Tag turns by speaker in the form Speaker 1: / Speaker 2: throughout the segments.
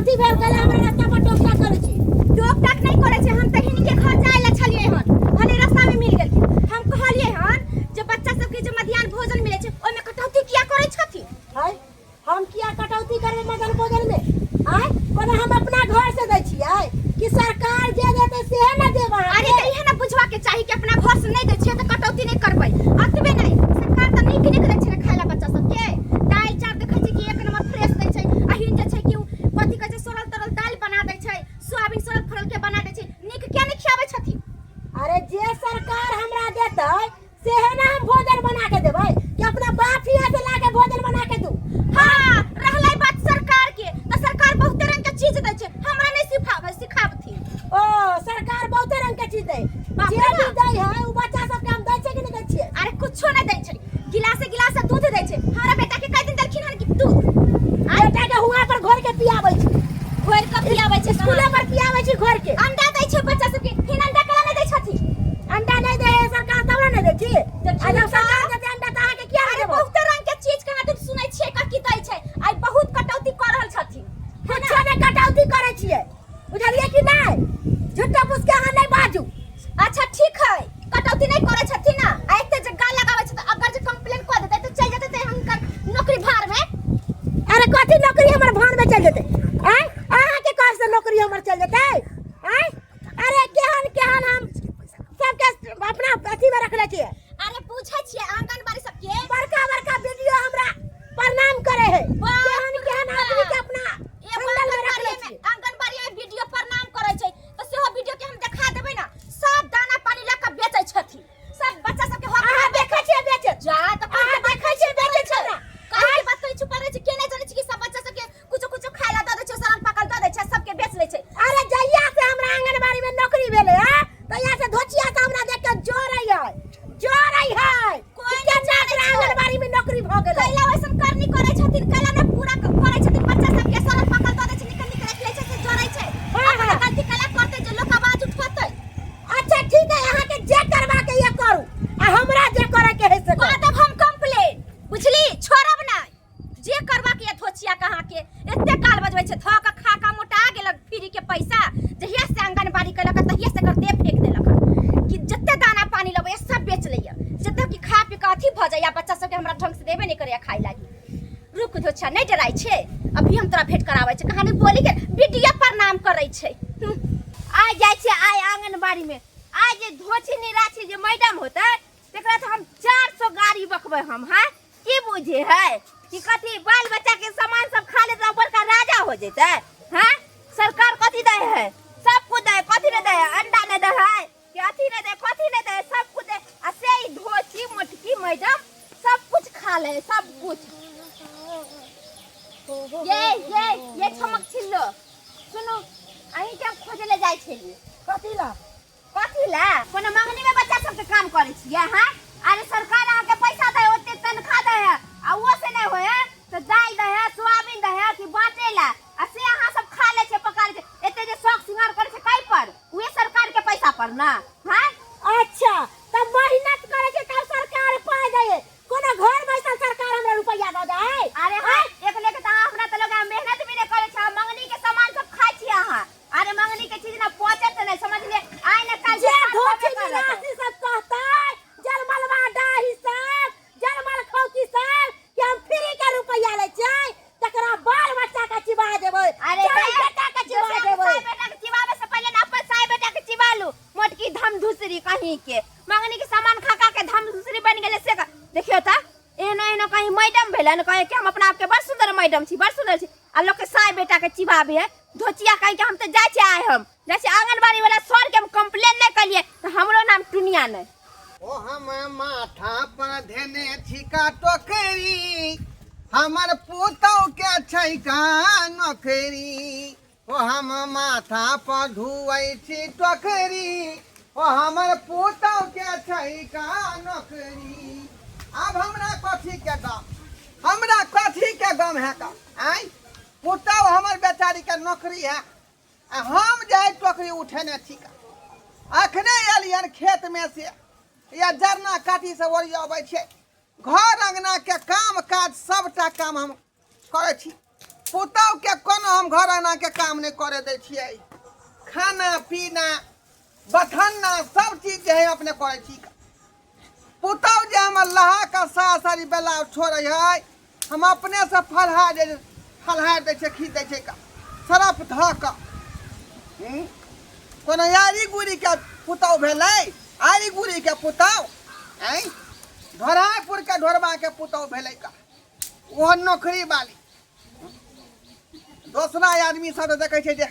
Speaker 1: कथी भेल कैला हमरा रास्ता पर टोक टाक करै छी?
Speaker 2: टोक टाक नहि करै छै। हम तऽ हिनके घर जाय लए छलियै हन, भले रास्ता में मिल गेलखिन। हम कहलियै हन जे बच्चा सबके जे मध्याह्न भोजन मिलै छै, ओहिमे कटौती किया करै छथिन?
Speaker 1: है, हम किया कटौती करबै मध्याह्न भोजन में? आय, कोनो हम अपना घर से दै छियै कि सरकार जे देतै सेहे ने देब अहाँके?
Speaker 2: अरे, तऽ इहे ने बुझवा के चाही कि अपना घर से नहि दै छियै तऽ कटौती नहि करबै। अतबे नहि, सरकार तऽ नीक नीक दै छै ने खाय लए बच्चा सबके। दालि चाउर देखै छै कि एक नंबर फ्रेश दै छै। आ हिन जे छै कि उ कथी कहै छै, सड़ल तरल दालि बना दै छै, सोयाबीन सड़ल फड़ल के बना दै छै। नीक किया नहि खियाबै छथिन?
Speaker 1: अरे, जे सरकार हमरा देतै सेहे ने हम भोजन बना के देबै कि अपना बाप हियाँ से ला के भोजन बना के दू?
Speaker 2: हाँ, रहलै बात सरकार के, तऽ सरकार बहुते रंग के चीज दै छै। हमरा नहि सिखाबै सिखाबथिन।
Speaker 1: ओ, सरकार बहुते रंग के चीज दै
Speaker 2: बाप
Speaker 1: जे
Speaker 2: रे
Speaker 1: भी
Speaker 2: बाप।
Speaker 1: दै है, उ बच्चा सबके हम दै छियै कि नहि दै छियै?
Speaker 2: अरे, कुछो नहि दै छै। गिलासे गिलासे दूध दै छै। हमरा बेटा के कई दिन देलखिन हन कि दूध?
Speaker 1: बेटा के हुआं पर घोर के पियाबै छी।
Speaker 2: घोर के पियाबै छै?
Speaker 1: स्कूले पर पियाबै छी घोर के।
Speaker 2: अंडा दै छै बच्चा सबके, फिर अंडा केना नहि दै छथिन?
Speaker 1: अंडा नहि दै है सरकार तब ने नहि दै छी। आ जब सरकार देतै अंडा तऽ अहाँके किया नहि
Speaker 2: अरे,
Speaker 1: देबै?
Speaker 2: बहुत रंग के चीज कहाँ दिन सुनै छियै कथी दै छै। आइ बहुत कटौती कऽ रहल छथिन, है ना?
Speaker 1: कुछो नहि कटौती करै छियै, बुझलियै कि नहि? झूठो फूस के अहाँ नहि बाजू।
Speaker 2: अच्छा, ठीक है, कटौती नहीं करे छथिन ना। आ एते जे गाल लगाबै छै, तऽ अगर जे कंप्लेन कऽ देतै तऽ चलि जेतै तऽ हुनकर नौकरी भार में।
Speaker 1: अरे, कथी नौकरी हमर भान में चल जेतै? आँय, अहाँके कहै से नौकरी हमर चल जेतै? आँय, अरे, केहन केहन हम सबके अपना अथी में रखले छियै।
Speaker 2: अरे, पूछै छियै आंगनबाड़ी सबके।
Speaker 1: बड़का बड़का वीडियो हमरा प्रणाम करे है।
Speaker 2: बाप
Speaker 1: केहन
Speaker 2: रे
Speaker 1: केहन
Speaker 2: बाप।
Speaker 1: आदमी के अपना
Speaker 2: एगो
Speaker 1: हैंडल में रखले
Speaker 2: आंगनबाड़ी में
Speaker 1: छियै।
Speaker 2: आंगनबाड़ी में वीडियो प्रणाम करै छै तऽ सेहो वीडियो के हम देखा देबै ना। सब दाना पानी लऽ कऽ बेचै छथिन, सब बच्चा सबके हक।
Speaker 1: अहाँ देखै छियै बेचे?
Speaker 2: जा तऽ
Speaker 1: अहाँ देखै छियै बेचै छै हमरा?
Speaker 2: काहे के बात करै छुपल रहै छै? के नहि जानै छै कि सब बच्चा सबके कुछो कुछो खाय ला दऽ दै छै, सड़ल पकल दऽ दै छै, सबके बेच लै छै।
Speaker 1: अरे, जहिया से हमरा आंगनबाड़ी में नौकरी भेलै है, तहिया से धोचिया से हमरा देख के जरै है, जरै है।
Speaker 2: कोई
Speaker 1: कि
Speaker 2: नहि
Speaker 1: केना
Speaker 2: जानै
Speaker 1: एकरा
Speaker 2: छै।
Speaker 1: आंगनबाड़ी में नौकरी भऽ गेलै।
Speaker 2: कैला वैसन करनी करै छथिन? कैला नहि पूरा करै छथिन? बच्चा सबके सड़ल पकल दऽ दै छै, निक निक राखि लै छै, से जरै छै।
Speaker 1: हाँ।
Speaker 2: अपन गलती कैला करतै जे लोक आवाज उठेतै?
Speaker 1: अच्छा, ठीक है, अहाँके जे करबाके ये करू आ हमरा जे करे के है से
Speaker 2: कऽ
Speaker 1: करू।
Speaker 2: देब हम कंप्लेन, बुझली? छोड़ब नहि। जे करबाक ये धोचिया कहाँ के एते गाल बजबै छै। धऽ कऽ खा कऽ मोटा गेलक फ्री के पैसा। जहिया से आंगनबाड़ी केलक तहिया से एकर देह फेंक देलक हन कि जते दाना पानी लबैया सब बेच लैया, जते कि खा पी कऽ अथी भऽ जाइया। बच्चा सबके हमरा ढंग से देबे नहि करैया खाय लागी। रुक धोछा, नहि डराइ छै, अभी हम तोरा भेंट कराबै छै। कहानी बोली के वीडियो प्रणाम करै छै।
Speaker 3: आइ जाइ छियै आइ आंगनबाड़ी में। आइ जे धोछी राछी जे मैडम होतै, तकरा तऽ हम 400 गाड़ी बकबै हम। हाँ, की बुझे है कि कथी बाल बच्चा के सामान सब खा लेते बड़का राजा हो जेतै? हाँ, सरकार कथी दै है? सब कुछ दै, कथी नहीं दै है? अंडा नहीं दै है कि अथी नहीं दै, कथी नहीं दै? सब कुछ दै। आ से ई धोची मोटकी मैडम सब कुछ खा ले, सब कुछ। ये छमक छिल्लो, सुनू, अहीं के हम खोजे ले जाइ छलियै।
Speaker 1: कथी ला?
Speaker 3: कथी ला? कोनो मंगनी में बच्चा सबके काम करै छियै? हाँ, अरे, सरकार अहाँके पैसा दै, ओते तनख्वाह दै है, आ वो से नहि होय है तऽ दालि दै है, सोयाबीन दै है कि बाँटै ला, आ से अहाँ सब खा लै छियै, पका लै छियै। एते जे शौक श्रृंगार करै छै कै पर? उहे सरकार के पैसा पर ना? हाँ।
Speaker 1: अच्छा, तब मेहनत करे छै तब सरकार पाइ दै है। कोनो घर बैसल सरकार हमरा रुपैआ दऽ दै?
Speaker 3: अरे हाँ, एक लेके तऽ अहाँ हमरा तऽ लगा मेहनत भी नहि करै छै, मंगनी के सामान सब खाइ छियै अहाँ। अरे, मंगनी के चीज ना पचत नहीं, समझलिए? आइ ना काल
Speaker 1: जे धोती निराशी सब कहतै, जलमलवा डाही सब, जलमल खौकी सब कि हम फ्री के रुपैआ लै छियै, तकरा बाल बच्चा के चिबा देबै।
Speaker 3: अरे,
Speaker 1: चारि बेटा के चिबा देबै।
Speaker 3: साई बेटा के चिबावे से पहले ना अपन साई बेटा के चिबा लू। मोटकी धम धुसरी कहीं के, मंगनी के सामान खा खा के धम धुसरी बन गेले से देखियो ता। एहनो एहनो कहीं मैडम भेलै ने, कहे कि हम अपना आपके बड़ सुंदर मैडम छी, बड़ सुंदर छी, आ लोग के साई बेटा के चिबावे है धोचिया कहीं के। हम तऽ जाइ छियै आइ, हम जाइ छियै आंगनबाड़ी वाला सर के हम कंप्लेन नहि कलियै तऽ हमरो नाम टुनिया नहि।
Speaker 4: ओ हम माथा पर धेने छिका टोकरी, हमर पुतौ के छै का नौकरी। ओ हम माथा पर धुअै छी टोकरी, ओ हमर पुतौ के छै का नौकरी। आब हमरा कथी के गम, हमरा कथी के गम है का? आँय, पुतौ हमर बेचारी के नौकरी है आ हम जे टोकरी उठेने छी का। अखने एलियन खेत में से या जरना काटी से ओरियाबै छै। घर अंगना के काम काज सबटा काम हम करै छी। पुतहु के कोनो हम घर अंगना के काम नहि करे दै छियै। खाना पीना बथन्ना सब चीज जे है अपने करै छी। पुतहु जे हमर लहा के साया साड़ी बेला छोड़ै है, हम अपने से फलहार दे फलहार दै छियै, खींच दै छियै का सरफ धऽ कऽ। कोनो यारी गुरी के पुतहु भेलै? आरी गुरी के पुतहु आँय, ढोरापुर के ढोरबा के पुतहु भेलै का, ओहो नौकरी वाली। दोसरा आदमी सब तऽ देखै छै जे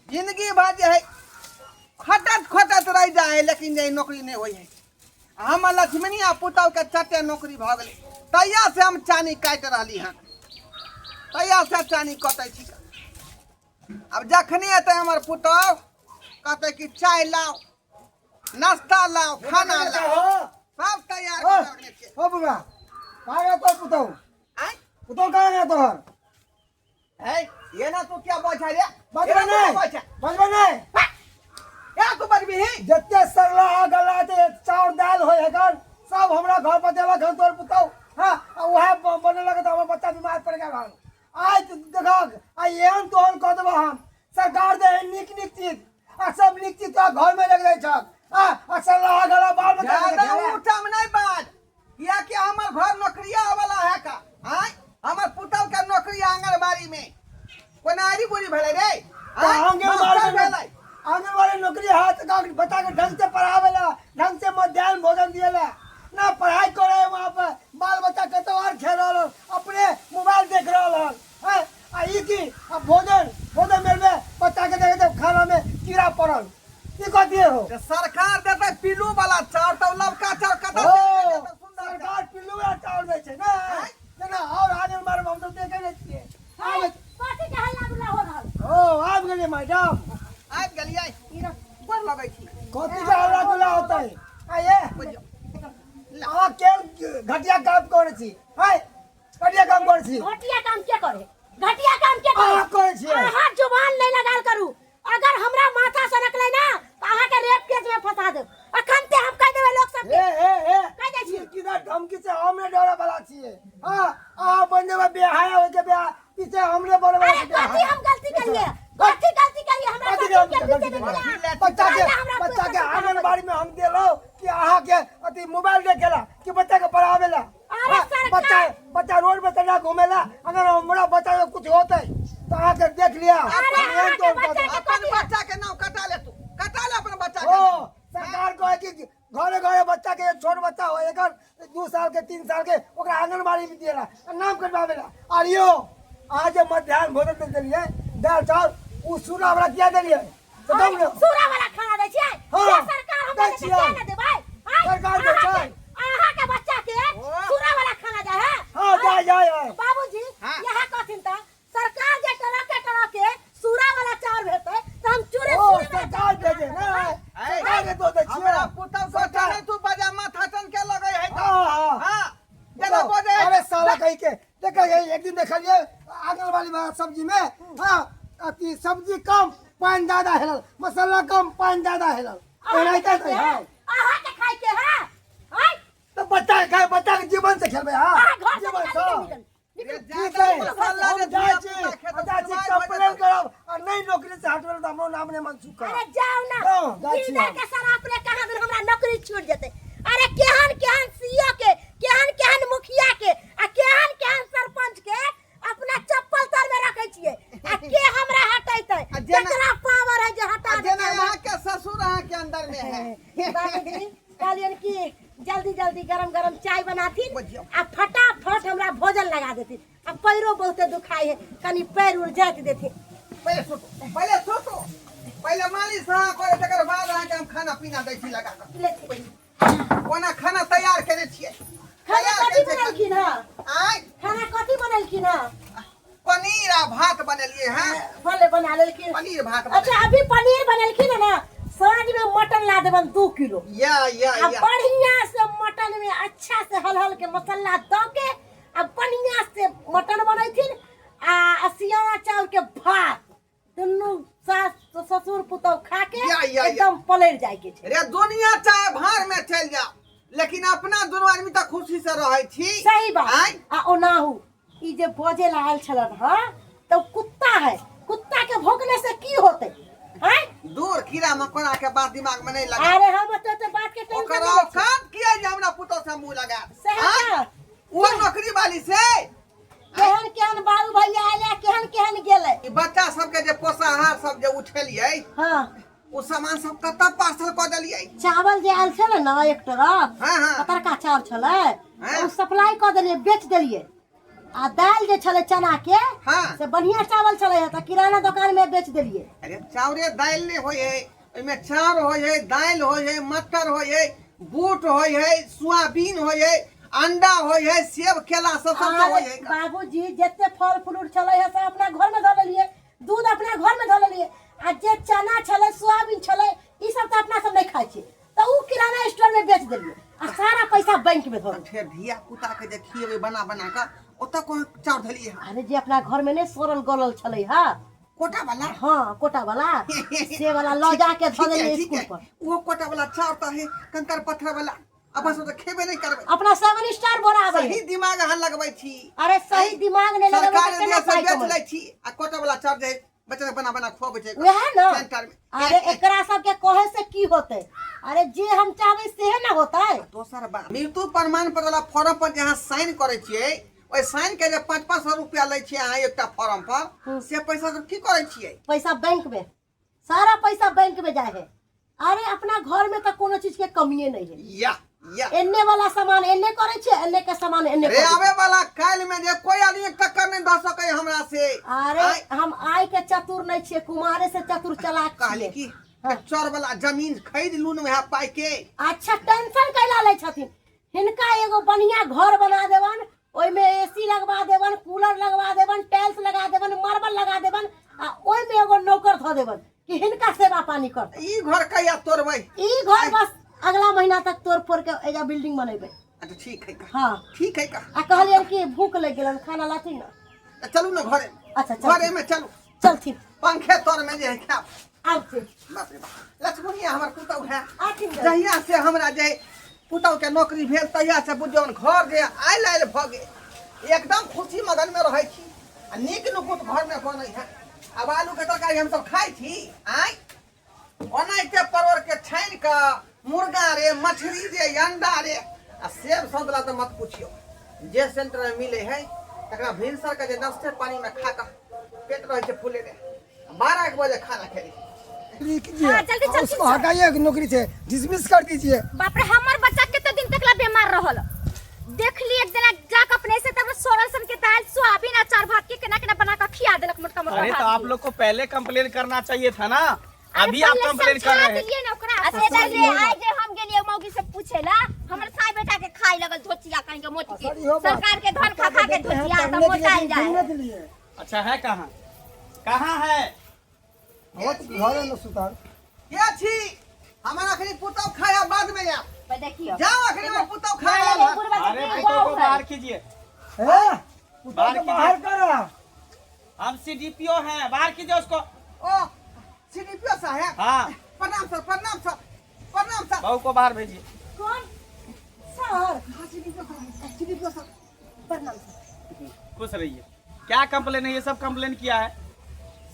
Speaker 4: जिंदगी भर जे है खटत खटत रहि जाइ है, लेकिन जे नौकरी नहि होइ है। हमर लक्ष्मणी आ पुतहु के चटे नौकरी भऽ गेलै, तहिया से हम चानी काटि रहली हन, तहिया से चानी कटै छी। आब जखने एतै हमर पुतहु, कहतै कि चाय लाउ, नाश्ता लाउ, खाना लाउ, सब तैयार कऽ रखने छियै।
Speaker 5: ओ बुढ़ा, कहाँ गया तोहर पुतहु?
Speaker 4: आँय?
Speaker 5: पुतहु कहाँ गया तोहर?
Speaker 4: है ये ना तू क्या बोल रे?
Speaker 5: बजबे नहीं, बजबे नहीं।
Speaker 4: या तू बजबी?
Speaker 5: जते सरला गला जे चाउर दाल होय हकन सब हमरा घर पर देलक हन तोहर पुतहु। हाँ, आ उएह बनेलक तऽ हमर बच्चा बीमार पड़ि गेल हन। आइ देखक, आइ एहन तोहर कऽ देबह हम। सरकार दे है नीक नीक चीज, आ सब नीक चीज तोरा घर में लग जाइ छक। आ सरला गला बाल बच्चा के
Speaker 4: ज्यादा
Speaker 5: देखेला।
Speaker 4: ऊँचा में नहीं बाज, कियाकि हमर घर नौकरिया वाला है का। आय हमर पुतहु के नौकरी आंगनबाड़ी में। कोना आरी बुरी भेलै रे?
Speaker 5: तऽ
Speaker 4: आँय,
Speaker 5: आंगनबाड़ी
Speaker 4: मास्टर
Speaker 5: में
Speaker 4: भेलै।
Speaker 5: आंगनबाड़ी नौकरी है तो का बच्चा के ढंग से पढ़ावेला, ढंग से मध्यान्ह भोजन दिएला ना, पढ़ाई करे है वहाँ पर बाल बच्चा कतौ और खेल रहल हन, अपने मोबाइल देख रहल हन। हैं? आ ई की आ भोजन भोजन मेल में बच्चा के देखे जब खाना में कीड़ा पड़ल, ई कथी हो?
Speaker 4: तऽ सरकार देतै पीलू वाला चाउर, तब लबका चाउर कतऽ
Speaker 5: ओ,
Speaker 4: से देतै सुन्दर चाउर?
Speaker 5: सरकार पिल्लू वाला चाउर दै छै ने? जेना और आंगनबाड़ी में हम सब देखे नहि छियै। आबै
Speaker 1: कथी के हल्ला गुल्ला हो रहल?
Speaker 5: ओ आबि गेलियै मैडम।
Speaker 4: आबि गेलियै, गोर लगै छी।
Speaker 5: कथी के हल्ला गुल्ला होतै? आ ये अहाँ के घटिया काम करै छी? है घटिया काम करै छी?
Speaker 1: घटिया काम के करे? घटिया काम के करे?
Speaker 5: अहाँ करै छियै।
Speaker 1: अहाँ जुबान नहीं लगाल करू, अगर हमरा माथा सनकलै ना तो अहाँ के रेप केस में फंसा देब। अखन ते हम कह देबै लोग सब
Speaker 5: ए
Speaker 1: के।
Speaker 5: ए ए,
Speaker 1: कह दै छियै।
Speaker 5: किधर धमकी से हम नहीं डरे वाला छियै। हाँ, अहाँ बन जेबै बेहाया होय के बेहा, पीछे हमरे बने वाला
Speaker 1: अरे
Speaker 5: बेहाया।
Speaker 1: कथी हम गलती करिए? कथी गलती करिए? हमरा
Speaker 5: कथी
Speaker 1: ससुर के
Speaker 5: गलती
Speaker 1: पीछे
Speaker 5: करिए?
Speaker 1: निकला।
Speaker 5: बच्चा के
Speaker 1: हमरा हमरा
Speaker 5: बच्चा के
Speaker 1: ससुर के
Speaker 5: आंगनबाड़ी में हम देलौ कि अहाँ के अथी मोबाइल देखेला कि बच्चा के पढ़ावेला?
Speaker 1: अरे
Speaker 5: हाँ,
Speaker 1: सरकार-
Speaker 5: बच्चा बच्चा रोड पे चला घूमेला, अगर हमरा बच्चा के कुछ होते तो अहाँ के देख लिया।
Speaker 1: अरे
Speaker 5: हम
Speaker 1: अहाँ के
Speaker 5: तोड़
Speaker 1: बच्चा
Speaker 5: देब।
Speaker 1: के
Speaker 4: अपन
Speaker 1: कथी
Speaker 4: बच्चा के नाम कटा ले, तू कटा ले अपन बच्चा के
Speaker 5: ओ
Speaker 4: नाम।
Speaker 5: सरकार कहे कि घरे घरे बच्चा के, छोट बच्चा हो एकर 2 साल के 3 साल के, ओकरा आंगनबाड़ी में दिएला आ नाम कटवावेला। आर यो अहाँ जे मध्यान्ह भोजन दे देलियै दाल चाउर, उ सूरा वाला किया देलियै? तऽ दम ने।
Speaker 1: सूरा वाला खाना दै छियै?
Speaker 5: हाँ,
Speaker 1: से सरकार हमरा
Speaker 5: दै
Speaker 1: के
Speaker 5: छियै।
Speaker 1: किया ने देबै? आँय,
Speaker 5: सरकार दै छै।
Speaker 1: अहाँ के बच्चा के सूरा वाला खाना जाय है?
Speaker 5: हाँ, जाय, जाय, जाय।
Speaker 1: बाबूजी,
Speaker 4: हाँ।
Speaker 1: यहाँ कहथिन तऽ सरकार जे ट्रक के ट्रक के सूरा वाला चाउर भेजतै तऽ हम चूरे
Speaker 5: ओ
Speaker 1: सूरे वाला
Speaker 5: सरकार भेजे ने,
Speaker 4: ऐ,
Speaker 5: सरकार के दो दै छियै।
Speaker 4: हमरा पुतहु के चले तू बजा माथा चन के लगै है तऽ।
Speaker 5: हाँ, हाँ।
Speaker 4: हाँ, जेना बजै है।
Speaker 5: अरे साला कही के देखा, एक दिन देखलिए आंगनबाड़ी में सब्जी में, हाँ, अथी सब्जी कम पानि ज्यादा हेलल, मसाला कम पानि ज्यादा हेलल, एनाहिते
Speaker 1: अहाँ के
Speaker 5: दै है।
Speaker 1: अहाँ के खाइ के है? आँय,
Speaker 5: तऽ बच्चा के खाय, बच्चा के जीवन से खेलबै। हाँ,
Speaker 1: अहाँ घर से
Speaker 5: जीवन
Speaker 1: निकालि
Speaker 5: से।
Speaker 1: के निकल।
Speaker 5: ठीक है,
Speaker 4: मसाला
Speaker 5: हम
Speaker 4: जे
Speaker 5: जाइ छी,
Speaker 4: धिया-पुता खेतै,
Speaker 5: हम जाइ छी,
Speaker 4: बीमार भऽ
Speaker 5: कंप्लेन
Speaker 4: जेतै।
Speaker 5: करब आ नहि नौकरी से हटबै तऽ हमरो नाम नहि मनसुख करब।
Speaker 1: अरे जाओ ना,
Speaker 5: हाँ, जाइ छी
Speaker 1: गीदड़
Speaker 5: हम।
Speaker 1: के शराब ले कहाँ दिन हमरा नौकरी छूट जेतै। अरे केहन केहन सीओ के, केहन केहन मुखिया के आ केहन केहन सरपंच के अपना चप्पल तर में रखै छियै, आ के हमरा हटेतै?
Speaker 4: आ जेना-
Speaker 1: केकरा पावर है जे हटा
Speaker 4: आ
Speaker 1: देतै
Speaker 4: जेना
Speaker 1: हमरा?
Speaker 4: अहाँ के ससुर अहाँ के अंदर में है।
Speaker 1: बाबूजी कहलियन कि जल्दी जल्दी गरम गरम चाय बनाथिन
Speaker 4: बुझियौ।
Speaker 1: आ फटाफट हमरा भोजन लगा देथिन, आ पैरो बहुते दुखाइ है, कनी पैर उर जाति देथिन।
Speaker 4: पहिले सुतू, पहिले सुतू, पहिले मालिश अहाँ करे, तकर बाद अहाँके हम खाना पीना दै छी लगा कऽ।
Speaker 1: लेथिन।
Speaker 4: कोना खाना तैयार केने छियै?
Speaker 1: खाना
Speaker 4: तैयार
Speaker 1: कथी
Speaker 4: केने छियै?
Speaker 1: बनेलखिन हँ?
Speaker 4: आँय,
Speaker 1: खाना कथी बनेलखिन हँ?
Speaker 4: पनीर आ भात बनेलियै हँ।
Speaker 1: भले बना लेलखिन।
Speaker 4: पनीर भात।
Speaker 1: अच्छा, अभी पनीर बनेलखिन है ना, साँझ में मटन ला देबन 2 किलो।
Speaker 4: या या
Speaker 1: आ
Speaker 4: या
Speaker 1: बढ़िया से मटन में अच्छा से हल हल के मसाला दऽ के आ बढ़िया से मटन बनैथिन आ सियाना चाउर के भात, दुनू सास ससुर पुतहु खा के
Speaker 4: या, या, या।
Speaker 1: एकदम पलटि जाय के छै।
Speaker 4: रे दुनिया चाहे भार में चलि जाओ, लेकिन अपना दुनू आदमी तऽ खुशी से रहै छी।
Speaker 1: सही बात।
Speaker 4: आँय?
Speaker 1: आ ओनाहू ई जे बजे ला आयल छलन हाँ तो कुत्ता है, कुत्ता के भोंकने से की होते हैं?
Speaker 4: दूर कीड़ा मकोड़ा के बात दिमाग में नहीं लगा।
Speaker 1: अरे हम तो तो बात के टेंशन
Speaker 4: ओकर
Speaker 1: नहीं लै छी।
Speaker 4: औकात किया जे हमरा पुतोह से मुंह लगा?
Speaker 1: सएह
Speaker 4: आँय?
Speaker 1: ने।
Speaker 4: ओ नौकरी वाली से
Speaker 1: केहन केहन बाबू भैया आयल, केहन केहन गेलै।
Speaker 4: ई बच्चा सबके जे पोषाहार सब जे उठेलियै,
Speaker 1: हाँ,
Speaker 4: ओ सामान सब कतऽ पार्सल कऽ देलियै?
Speaker 1: चावल जे आयल छलै ने एक ट्रक,
Speaker 4: हाँ, हाँ।
Speaker 1: पतरका चावल छलै,
Speaker 4: हाँ।
Speaker 1: ओ सप्लाई कऽ देलियै, बेच देलियै। आ दालि जे छलै चना के,
Speaker 4: हाँ।
Speaker 1: से बढ़िया चावल छलै, तऽ किराना दोकान में बेच देलियै।
Speaker 4: अरे चाउरे दालि नहि होइ है, ओहिमे चाउर होइ है, दालि होइ है, मटर होइ है, बूट होइ है, सोयाबीन होइ है, अंडा होइ है, सेब केला सब सब होइ है।
Speaker 1: बाबूजी जते फल फ्रूट छलै है सब अपना घर में धऽ लेलियै, दूध अपना घर में धऽ लेलियै, आ जे चना छलै, सोयाबीन छलै, ई सब तऽ अपना सब नहि खाइ छियै, तऽ उ किराना स्टोर में बेच देलियै आ सारा पैसा बैंक में धऽ देलियै।
Speaker 4: फेर धिया पुता के जे खिएबै बना बना कऽ, ओतऽ कोन चाउर धलियै हँ?
Speaker 1: अरे जे अपना घर में नहि सड़ल गलल छलै हँ,
Speaker 4: कोटा वाला,
Speaker 1: हाँ कोटा वाला, से वाला लऽ जाके धऽ देलियै
Speaker 4: ठीक
Speaker 1: स्कूल
Speaker 4: है।
Speaker 1: पर।
Speaker 4: वो कोटा वाला चाउर तऽ है कंकर पत्थर वाला, अपन सब तऽ खेबे नहि करबै।
Speaker 1: अपना 7 स्टार बोरा आबै।
Speaker 4: सही दिमाग अहाँ लगबै छी।
Speaker 1: अरे सही दिमाग नहि लगबै
Speaker 4: सरकार
Speaker 1: तऽ केना
Speaker 4: देश
Speaker 1: पाइ
Speaker 4: बेच
Speaker 1: कमेबै?
Speaker 4: लै छी आ कोटा वाला चाउर जे बच्चा के बना बना खुआबै छै
Speaker 1: वएह ने
Speaker 4: सेंटर में।
Speaker 1: अरे एकरा सबके कहे से की होतै? अरे जे हम चाहबै सेहे ने होतै।
Speaker 4: दोसर बात, मृत्यु प्रमाण पत्र वाला फॉर्म पर जे अहाँ साइन करै छियै, ओहि साइन के जे 500-500 रुपया लै छियै अहाँ एकटा फॉर्म पर, से पैसा सब की करै छियै?
Speaker 1: पैसा बैंक में, सारा पैसा बैंक में जाए है। अरे अपना घर में तो कोनो चीज के कमिए नहीं है।
Speaker 4: या या
Speaker 1: एन्ने वाला सामान एन्ने करे छे, एन्ने के सामान एन्ने
Speaker 4: रे
Speaker 1: करे छे।
Speaker 4: आवे वाला काल में जे कोई आदमी टक्कर नहीं दऽ सकै हमरा से।
Speaker 1: अरे
Speaker 4: आँय,
Speaker 1: हम आय के चतुर नहीं छिए, कुमारे से चतुर चलाक
Speaker 4: कहली
Speaker 1: छिए।
Speaker 4: की चौर वाला जमीन खरीद लून वएह पाई के।
Speaker 1: अच्छा टेंशन कैला लै छथिन? हिनका एगो बढ़िया घर बना देवन, ओहिमे एसी लगवा देवन, कूलर लगवा देवन, टाइल्स लगा देवन, मार्बल लगा देवन, आ ओहिमे एगो नौकर धऽ देवन कि हिनका सेवा पानी कर।
Speaker 4: ई घर कहिया तोड़बै?
Speaker 1: ई घर बस अगला महीना तक तोड़ फोड़ के एजा बिल्डिंग बनेबै।
Speaker 4: अच्छा ठीक है का।
Speaker 1: हाँ
Speaker 4: ठीक है का।
Speaker 1: आ कहलियन कि भूख लग गेलन, खाना लाथिन ना।
Speaker 4: तऽ चलू ने घरे।
Speaker 1: अच्छा, चलथिन।
Speaker 4: घरे में चलू।
Speaker 1: चलथिन।
Speaker 4: पंखे तर में जे है खायब।
Speaker 1: आबथिन।
Speaker 4: बाप रे बाप, लक्ष्मणिया हमर पुतहु है।
Speaker 1: आथिन।
Speaker 4: जहिया से हमरा जे पुतहु के नौकरी भेल तहिया से बुझियौ घर जे आयल आयल भऽ गेल, एकदम खुशी मगन में रहै छी आ नीक नुकुत घर में बनै है। आब आलू के तरकारी हमसब खाइ छी। आँय ओनाहिते परोड़ के छानि कऽ मुर्गा रे, मछली रे, अंडा रे, आ सेब संतरा तऽ मत पुछियौ, जे सेंटर में मिले है तकरा भिनसर के जे नाश्ते पानी में खा कऽ पेट रहै छै फूले रे। 12 बजे खाना खेली।
Speaker 5: कीजिए।
Speaker 2: हाँ, जल्दी चलथिन
Speaker 5: उसको
Speaker 2: सर।
Speaker 5: हटाइए नौकरी से, डिसमिस कर दीजिए।
Speaker 2: बाप रे, हमर बच्चा कते दिन तक ला बीमार रहल देखली एक दिन जाके अपने से, तब सोरल सन के दाल सोयाबीन अचार भात के केना केना बना के खिया देलक मोटका मोटका।
Speaker 6: अरे
Speaker 2: भात
Speaker 6: तो आप
Speaker 2: के।
Speaker 6: लोग को पहले कंप्लेन करना चाहिए था ना,
Speaker 2: अरे
Speaker 6: अभी आप
Speaker 2: पहले
Speaker 6: कंप्लेन कर
Speaker 2: समझा
Speaker 6: रहे हैं।
Speaker 2: देलियै ना ओकरा।
Speaker 3: आ से डर ले आइ जे हम गेलियै मौगी से पूछे ला, हमर साई बेटा के खाइ लगल धोचिया कहीं के मोट के।
Speaker 5: सर, इहो बात।
Speaker 3: सरकार के धन खा खा के
Speaker 5: देते हैं
Speaker 3: धोचिया त
Speaker 5: पढ़ने के लिए,
Speaker 3: मोटाइल जाए।
Speaker 5: घूमने के लिए।
Speaker 6: अच्छा है कहाँ कहाँ है?
Speaker 5: बहुत घर में सुतार
Speaker 4: के छी? हमर अखनी पुतहु खाया बाद में आयब।
Speaker 3: पर देखियो
Speaker 4: जाओ अखनी हमर पुतहु खाया।
Speaker 3: अरे बुढ़वा
Speaker 6: अरे
Speaker 3: के
Speaker 6: पुतोह को
Speaker 3: बहू है।
Speaker 6: बाहर कीजिए।
Speaker 5: हैं? पुतहु
Speaker 6: बाहर
Speaker 5: के
Speaker 6: कीजिए।
Speaker 5: बाहर करा।
Speaker 6: हम सीडीपीओ हैं, बाहर कीजिए उसको।
Speaker 4: ओ सीडीपीओ साहब।
Speaker 6: हाँ।
Speaker 4: प्रणाम सर, प्रणाम सर, प्रणाम सर।
Speaker 6: बहू को बाहर भेजिए।
Speaker 1: कौन सर?
Speaker 4: हाँ सीडीपीओ साहब, सीडीपीओ साहब।
Speaker 1: प्रणाम सर।
Speaker 6: खुश रहिए। क्या कंप्लेन है? ये सब कंप्लेन किया है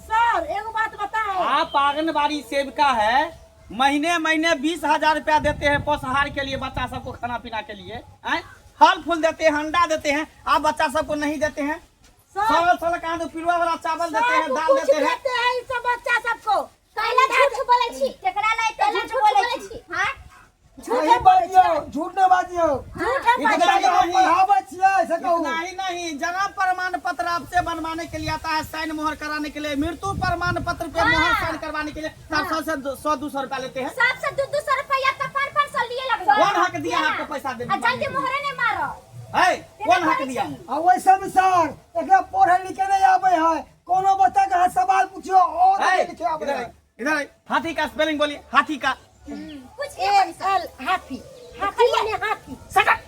Speaker 1: सर? एगो बात बताओ।
Speaker 6: आप आंगनबाड़ी सेविका है, महीने महीने 20,000 रुपया देते हैं पोषाहार के लिए, बच्चा सबको खाना पीना के लिए, हैं? फल फूल देते हैं, अंडा देते हैं, आप बच्चा सबको नहीं देते हैं।
Speaker 1: सर,
Speaker 6: सड़ल सड़ल कहाँ तो पिलुआ वाला चावल देते हैं,
Speaker 1: सब
Speaker 6: दाल
Speaker 1: कुछ
Speaker 6: देते हैं।
Speaker 1: देते हैं ई सब बच्चा सबको।
Speaker 2: कैला झूठ बोलै छी?
Speaker 3: केकरा ला एते
Speaker 2: कैला
Speaker 3: झूठ
Speaker 2: झूठ
Speaker 3: बोलै
Speaker 2: बोलै
Speaker 3: छी?
Speaker 2: छी?
Speaker 3: हां
Speaker 5: नहीं बाजियो, झूठ नहीं बाजियो।
Speaker 1: झूठ है।
Speaker 6: इतना
Speaker 5: बच्चा
Speaker 6: ही
Speaker 5: के हम
Speaker 6: नहीं,
Speaker 5: पढ़ाबै छियै से कहू।
Speaker 6: इतना ही नहीं, जन्म प्रमाण पत्र आपसे बनवाने के लिए आता है, साइन मोहर कराने के लिए, मृत्यु प्रमाण पत्र पे मोहर साइन करवाने के लिए 700 से 100-200 रुपया लेते हैं।
Speaker 2: सबसे 200-200 रुपया त 500-500 लिए लगलो।
Speaker 6: कौन हक दिया है आपको पैसा देने?
Speaker 2: आ जल्दी मोहरे ने मारो।
Speaker 6: है कौन हक दिया?
Speaker 5: आ वैसे भी सर एकरा पढ़े लिखे नहीं आबै है, कोनो बच्चा के अहाँ सवाल पुछियो और
Speaker 6: है,
Speaker 5: नहीं लिखे आबै
Speaker 6: इधर
Speaker 5: है।
Speaker 6: आइए, इधर आइए। हाथी का स्पेलिंग बोलिए, हाथी का।
Speaker 2: कुछ
Speaker 1: ए एल हाथी, हाथी माने हाथी।
Speaker 6: सटक।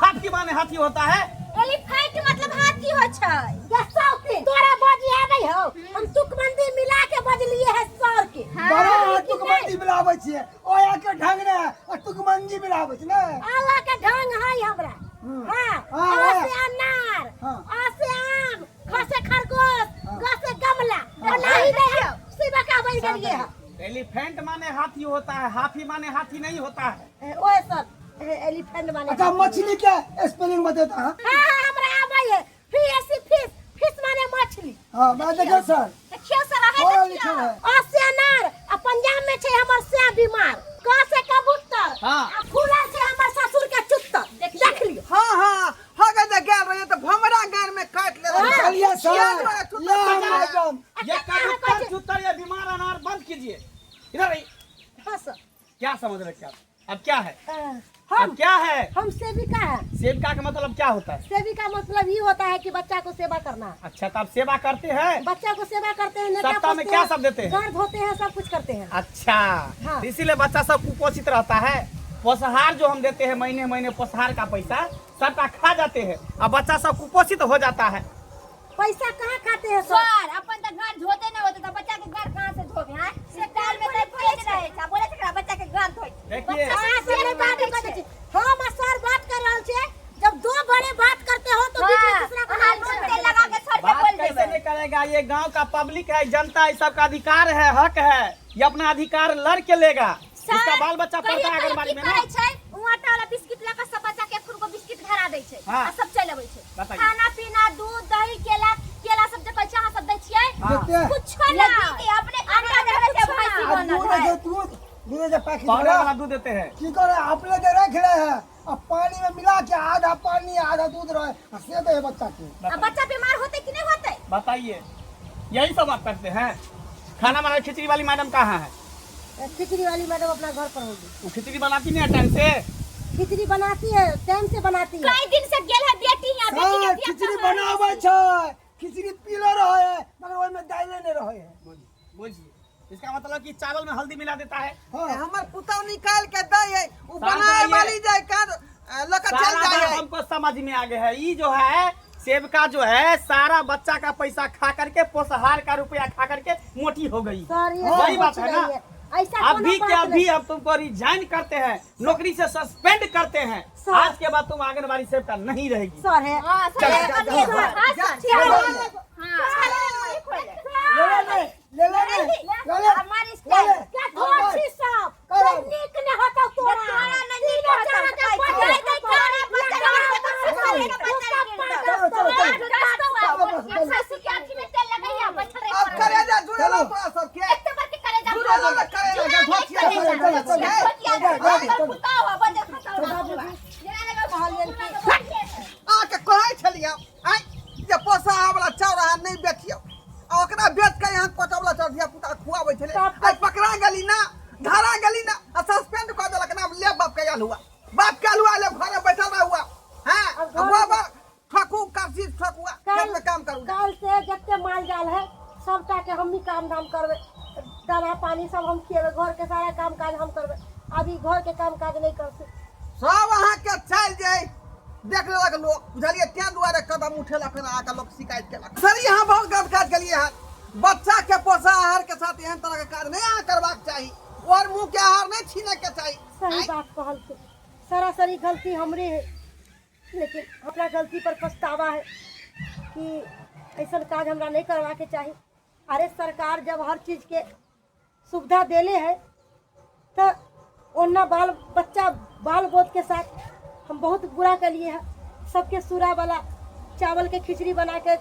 Speaker 6: हाथी माने हाथी होता है?
Speaker 2: एलिफेंट मतलब हाथी हो छै।
Speaker 1: या साउथी तोरा बजी आबै हो? हम तुकबंदी मिला के बजलिए है सर के।
Speaker 5: बड़ा अहाँ तुकबंदी मिलाबै छियै, ओया के ढंग ने आ तुकबंदी मिलाबै छै ने।
Speaker 1: आला के ढंग है हमरा। हाँ।
Speaker 5: हाँ,
Speaker 1: आ
Speaker 5: हाँ।
Speaker 1: से अनार,
Speaker 5: हाँ।
Speaker 1: आ से नहीं दे सेविका बन गेलिए है।
Speaker 6: एलिफेंट माने हाथी होता है, हाथी माने हाथी नहीं होता है।
Speaker 1: ओए सर, एलिफेंट माने
Speaker 5: अच्छा, मछली के स्पेलिंग बतेता। हाँ।
Speaker 1: हाँ हाँ, हमरा आबै है। फिश, फिश, फिश माने मछली।
Speaker 5: हाँ, मैं देखियो सर।
Speaker 2: देखियौ सर, अहाँ
Speaker 5: पढ़ल
Speaker 2: देखियौ।
Speaker 5: लिखल है।
Speaker 1: और से अनार, आ पंजाब में छै हमर से बीमार, क से कबूतर।
Speaker 6: हाँ।
Speaker 1: आ फूलल छै हमर ससुर के चुत्तर, देख लियो।
Speaker 4: हाँ हाँ हाँ, गए गेल रहिए तऽ भमरा गान में काटि लेलक।
Speaker 5: चलिए सर।
Speaker 4: छिया दुआरे चुत्तर
Speaker 5: ये
Speaker 4: बजा।
Speaker 5: मैडम।
Speaker 6: ये कबूतर चुत्तर, ये बीमार अनार बंद कीजिए। इधर आइए।
Speaker 1: हाँ सर।
Speaker 6: क्या समझ रहे क्या? अब क्या है?
Speaker 1: हम
Speaker 6: अब क्या है?
Speaker 1: हम सेविका है।
Speaker 6: सेविका का मतलब क्या होता है?
Speaker 1: सेविका मतलब ये होता है कि बच्चा को सेवा करना।
Speaker 6: अच्छा, तो आप सेवा करते हैं?
Speaker 1: बच्चा को सेवा करते हैं, नेता
Speaker 6: सप्ताह में
Speaker 1: पोसते
Speaker 6: क्या
Speaker 1: हैं,
Speaker 6: सब देते हैं?
Speaker 1: घर धोते हैं, सब कुछ करते हैं।
Speaker 6: अच्छा।
Speaker 1: हाँ।
Speaker 6: तो इसीलिए बच्चा सब कुपोषित रहता है। पोषाहार जो हम देते हैं महीने महीने, पोषाहार का पैसा सबका खा जाते हैं और बच्चा सब कुपोषित हो जाता है।
Speaker 1: पैसा कहाँ खाते हैं सर?
Speaker 3: सर, अपन तऽ घर धोते नहि होते तऽ बच्चा के घर कहाँ से धोबे? हैं, से दाल में तऽ तेज रहे छै, बोले छै एकरा बच्चा के घर धोइ छै।
Speaker 6: देखिए,
Speaker 1: अहाँ सब नहीं बात कर छी, हम आ सर बात कर रहल छियै। जब दो बड़े बात करते हो तो बीच में दूसरा को
Speaker 3: अहाँ
Speaker 1: नहीं
Speaker 3: नून
Speaker 1: बोलना।
Speaker 3: तेल लगा के सर के
Speaker 6: बात
Speaker 3: बोल
Speaker 6: कैसे
Speaker 3: देबै।
Speaker 6: नहीं करेगा? ये गांव का पब्लिक है, जनता है, सबका अधिकार है, हक है। ये अपना अधिकार लड़ के लेगा। इसका बाल बच्चा
Speaker 2: कहियो
Speaker 6: पढ़ता है
Speaker 2: कहियो
Speaker 6: आंगनबाड़ी
Speaker 2: की
Speaker 6: में ना।
Speaker 2: करै छै, उ आटा वाला बिस्किट लऽ कऽ सब बच्चा के एक गो बिस्किट धरा दै छै।
Speaker 6: हाँ।
Speaker 2: आ सब चलि अबै छै।
Speaker 6: बताइए।
Speaker 2: खाना पीना, दूध, दही, केला, केला सब जे कहै छै अहाँ सब दै छियै।
Speaker 6: हाँ।
Speaker 5: देखते हैं।
Speaker 2: कुछो ना।
Speaker 3: दीदी अपने खाना
Speaker 2: अंडा
Speaker 3: देबै छै,
Speaker 2: कुछो
Speaker 3: भैंसी
Speaker 2: ना।
Speaker 5: आ
Speaker 3: बनल
Speaker 5: दूध
Speaker 3: है।
Speaker 5: जो दूध दूध के पैकेट
Speaker 6: पाउडर
Speaker 5: वाला
Speaker 6: वाला दूध देते हैं।
Speaker 5: की करे, अपने के रख रहे हैं अब पानी में मिला के, आधा पानी आधा दूध रहे आ से दे बच्चा के।
Speaker 2: आ बच्चा बीमार होतै कि नहि होतै?
Speaker 6: बताइए, यही सब आप करते हैं? खाना बना खिचड़ी वाली मैडम कहाँ है?
Speaker 1: खिचड़ी वाली मैडम अपना घर पर होगी।
Speaker 6: वो खिचड़ी बनाती नहीं है टाइम से?
Speaker 1: खिचड़ी बनाती है, टाइम से बनाती है।
Speaker 2: कई दिन से गेल है बेटी यहाँ, बेटी के
Speaker 5: सर,
Speaker 2: बियाह
Speaker 5: खिचड़ी
Speaker 2: करवा
Speaker 5: बनाबै छै, खिचड़ी पीलो रहे है मगर ओहिमे दाइले नहि रहे है।
Speaker 6: बुझिए, इसका मतलब कि चावल में हल्दी मिला देता है।
Speaker 5: हाँ।
Speaker 4: हमर पुतौ निकाल के दै है, उ
Speaker 6: सारा
Speaker 4: बनाए
Speaker 6: ये-
Speaker 4: वाली जाय कर लऽ के चल
Speaker 6: सारा
Speaker 4: जाइ
Speaker 6: बात
Speaker 4: है।
Speaker 6: हमको समझ में आ गया है। ये जो है सेवका जो है, सारा बच्चा का पैसा खा करके, पोषहार का रुपया खा करके मोटी हो गई।
Speaker 1: सर, ये
Speaker 6: वही
Speaker 1: सब
Speaker 6: बात
Speaker 1: कुछ
Speaker 6: है ना?
Speaker 1: नहीं है, ऐसा
Speaker 6: अभी
Speaker 1: कोनो
Speaker 6: के
Speaker 1: बात
Speaker 6: अभी
Speaker 1: नहीं।
Speaker 6: अब तुमको रिजाइन करते हैं, नौकरी से सस्पेंड करते हैं।
Speaker 1: सर।
Speaker 6: आज के बाद तुम आंगनबाड़ी सेवका नहीं रहेगी।
Speaker 1: सर है।
Speaker 3: हाँ सर,
Speaker 6: चल,
Speaker 3: एकर
Speaker 5: चल,
Speaker 3: लिए
Speaker 5: चल,
Speaker 3: सर।
Speaker 2: हाँ सर,
Speaker 3: चल,
Speaker 2: ठीक है।
Speaker 3: हाँ,
Speaker 5: ले ले ले ले ले ले ले ले।
Speaker 3: हमारी स्टाइल।
Speaker 5: ले ले।
Speaker 1: क्या धोची सब
Speaker 5: करो।
Speaker 1: नीक ने होतौ तोरा।
Speaker 3: तोरा नहि नीक
Speaker 1: तीनो
Speaker 3: होतौ,
Speaker 1: चारा के
Speaker 3: कहै
Speaker 1: पढ़
Speaker 3: छै।
Speaker 1: जाय
Speaker 3: तोरा बच्चा के
Speaker 5: चलो, चलो, चलो।
Speaker 2: सासू के आँखी में तेल लगैया, बैठल रही।
Speaker 4: अब करे जा जुड़े
Speaker 5: चलो।
Speaker 4: तोरा सबके।
Speaker 2: एक तो बड़के कलेजा
Speaker 4: जुड़े ना करे जा धोतिया।
Speaker 5: चलो, चलो, चलो। चलो, चलो।
Speaker 4: अहाँके कहै छलियै आँय जे पोसा वाला चाउर अहाँ नहि बेचियौ, आ ओकरा बेच के यहाँ कोटा वाला चाउर धिया पुता खुआबै छलै। आइ पकड़ा गेली ना, धरा गेली ना, आ सस्पेंड कऽ देलक ना। ले बाप के आयल हुआ, बाप के आयल हुआ, ले घरे बैठल रह हुआ। हाँ,
Speaker 1: अब घर-
Speaker 4: गोबर ठकू, करसी ठकुआ, खेत में काम करू।
Speaker 1: काल से जते माल जाल है सबटा के हम ही काम धाम करबै, दाना पानी सब हम खिएबै, घर के सारा काम काज हम करबै। अभी घर के काम काज नहीं करते।
Speaker 4: सब अहाँके चलि जाइ देख लेलक लोक, बुझलियै? तें दुआरे कदम उठेलक हन, अहाँके लोक शिकायत केलक। सर, यहाँ बहुत गलत काज केलियै हन। बच्चा के पोषाहार के साथ एहन तरह के काज नहि अहाँ करबाक चाही और मुँह के आहार नहि छीने के चाही।
Speaker 1: सही बात कहलखिन, सरासरी गलती हमरे है, लेकिन अपना गलती पर पछतावा है कि ऐसा काज हमरा नहीं करवा के चाही। अरे सरकार जब हर चीज़ के सुविधा देले है तो ओना बाल बच्चा बाल बोध के साथ हम बहुत बुरा के लिए है। सबके सूरा वाला चावल के खिचड़ी बना के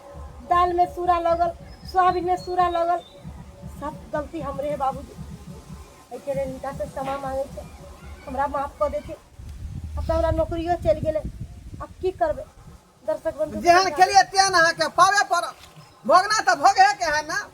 Speaker 1: दाल में सूरा लगल, सोयाबीन में सूरा लगल, सब गलती हमरे है बाबूजी। एहिके लेल हिनका से क्षमा मांगै छै, हमरा माफ कऽ देथिन। अब तऽ हमरा नौकरियो चलि गेलै, आब की करबै? दर्शक बंधु,
Speaker 4: जेहन केलियै तेहन अहाँके पाबे पड़त। भोगना तऽ भोगे के है ना।